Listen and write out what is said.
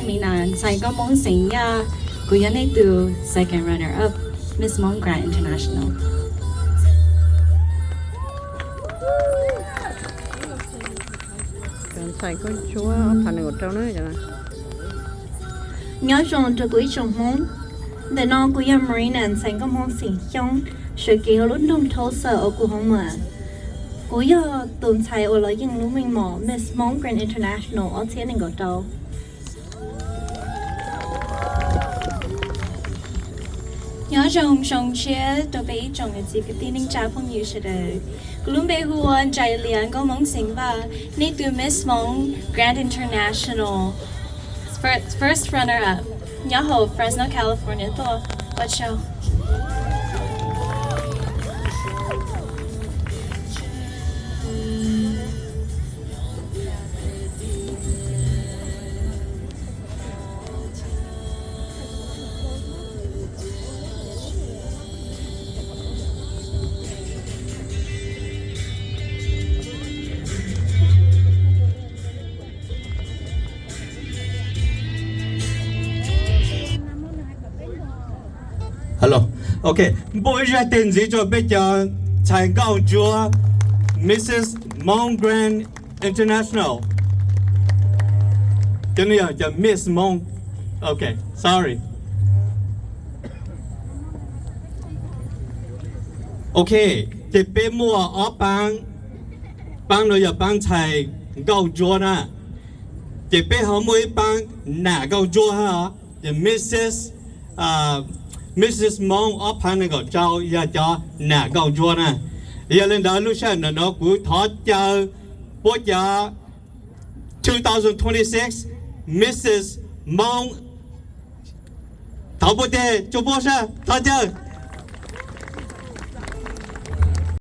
Ntxhais Nkauj Hmoob xeem Yaj, kuv yog nej tus second runner up Miss Hmong Grand International. Ntxhais Nkauj Ntsuab ob phav nees nkaum rau na. Nyob zoo rau kuv ib tsoom Hmoob. Ntawm no kuv yog Marina, ntxhais Nkauj Hmoob xeem Xyooj, sawv kev hauv lub nroog Tulsa, Oklahoma. Kuv yog tus ntxhais uas los yeej lub meej mom Miss Hmong Grand International ob txhiab nees nkaum rau. Nyob zoo zoo siab rau peb ib tsoom niam txiv kwv tij neej tsa phooj ywg sawv daws. Kuv lub npe hu ua Ntsais Lias Nkauj Hmoob xeem Vaj, nej tus Miss Hmong Grand International first runner up nyob hauv Fresno, California tuaj. Ua tsaug. Hello. Ok, npuaj ib zaj tes ntxiv rau peb cov ntxhais nkauj ntsuab Missus Hmong Grand International. Cov no yog cov Miss Hmong. Ok, sorry. Ok, ces peb muaj ob paab, paab no yog paab ntxhais nkauj ntsuab na, ces peb ho muaj ib paab nam nkauj ntsuab hab, ces Missus, Missus Hmong ob phav nees nkaum rau yog cov nam nkauj ntsuab na. Yog li ntawd lub sij hawm ntawm no kuv thov caw puab cov two thousand twenty-six Missus Hmong, thov puab tes tsuj puab sab, thov caw.